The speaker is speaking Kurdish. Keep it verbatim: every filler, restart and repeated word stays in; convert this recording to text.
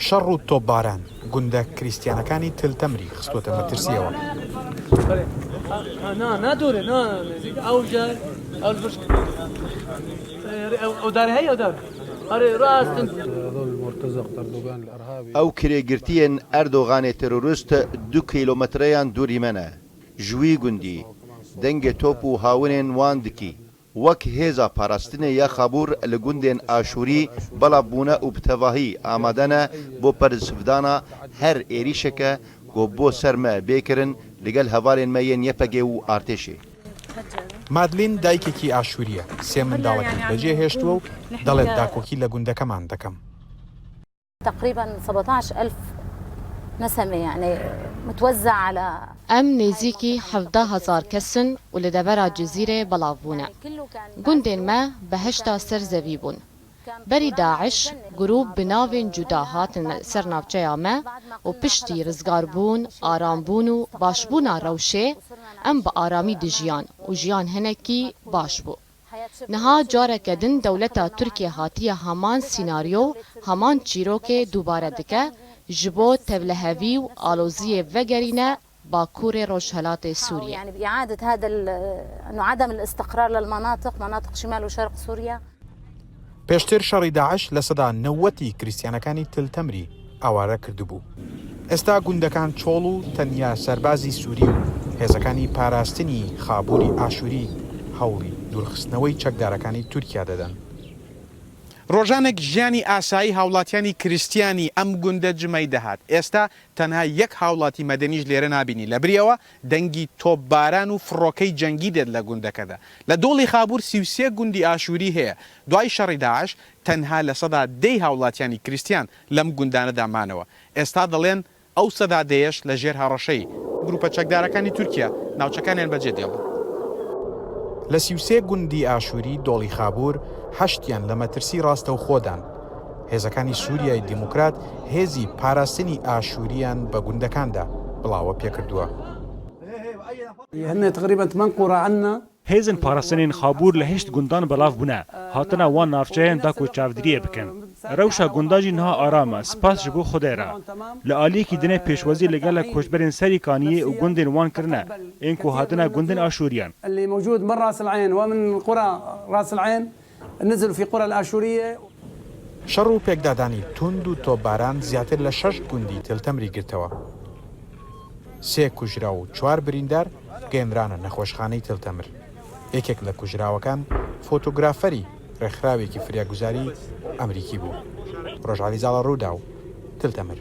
شەڕ و تۆپباران گوندە کریستیانەکانی تل تەمری خستووەتە مەترسیەوە. ها، نا، نا دوورە، نا، نزیک ئەو جار، ئەو بش-، ئەو، ئەو دار هەیە، ئەو دار. ئەرێ، ڕاستن. ئەو کرێگرتیên Erdoganê terorîst du kîlometreyan dûrî me ne. Ji wî gundî dengê top û hawinên wan dikî. Wek hêza parastinê ya Xabûr li gundên Aşûrî belav bûne û bi tevahî amade ne bo perzivdana her êrîşeke ku bo ser me bê kirin li gel hevalên me yên Y P G û artêşê. مادلین دایکێکی ئاشووریە، سێ منداڵەکەی بەجێ هێشتووە و دەڵێت داکۆکی لە گوندەکەمان دەکەم. تقريبا سبعتعش ألف نسمة يعني متوزع على Em nêzîkî hevdeh hezar kes in û li devera Cizîrê belav bûne. Gundên me bi heşta ser zevî bûn. Berî DAIŞ, grûp bi navên cuda hatin ser navçeya me û piştî rizgarbûn, arambûn û başbûna rewşê, em bi aramî dijiyan û jiyan hinekî baş bû. Niha careke din dewleta Tirkiye hatiye heman sînaryo û heman çîrokê dubare dike, ji bo tevlihevî û aloziyê vegerîne Bakurê Rojhelatê Sûriyê. يعني بإعادة هذا ال- إنه عدم الاستقرار للمناطق، مناطق شمال وشرق سوريا. پێشتر شەڕی داعش لە سەدا نەوەتی کریستیانەکانی تل تەمری ئاوارە کردبوو. ئێستا گوندەکان چۆڵ و تەنیا سەربازی سووری و هێزەکانی پاراستنی خابووری ئاشووری هەوڵی دوورخستنەوەی چەکدارەکانی تورکیا دەدەن. ڕۆژانێک ژیانی ئاسایی هاوڵاتیانی کریستیانی ئەم گوندە جمەی دەهات. ئێستا تەنها یەک هاوڵاتی مەدەنیش لێرە نابینی. لە بریەوە دەنگی تۆپباران و فڕۆکەی جەنگی دێت لە گوندەکەدا. لە دۆڵی خابوور سی و سێ گوندی ئاشووری هەیە. دوای شەڕی داعش تەنها لە سەدا دەی هاوڵاتیانی کریستیان لەم گوندانەدا مانەوە. ئێستا دەڵێن ئەو سەدا دەیەش لە ژێر هەڕەشەی گروپە چەکدارەکانی تورکیا ناوچەکانیان بەجێ دێڵن. لە سی و سێ گوندی ئاشووری دۆڵی خابوور هەشتیان لە مەترسی ڕاستەوخۆدان. هێزەکانی سووریای دیموکرات هێزی پاراستنی ئاشووریان بە گوندەکاندا بڵاوە پێکردووە. هن تقريبا ثمان قرى عندنا. Hêzên parastinên Xabûr li heşt gundan belav bûne, hatina wan navçeyan da ku çavdîriyê bikin. Rewşa gundan jî niha aram e, spas ji bo Xwedê re. Li aliyekî dinê pêşwazî li gel koçberên Serî Kaniyê û gundên wan kirine, ên ku hatine gundên Aşûriyan. اللي موجود من راس العين ومن قرى راس العين نزلوا في قرى الآشورية. شەڕ و پێکدادانی توند و تۆپباران زیاتر لە شەش گوندی تل تەمری گرتەوە. سێ کوژرا و چوار بریندار گەیەنرانە نەخۆشخانەی تل تەمر. یەکێک لە کوژراوەکان فۆتۆگرافەری ڕێکخراوێکی فریاگوزاری ئەمریکی بوو. ڕۆژالی زاڵە ڕووداو، تل تەمر.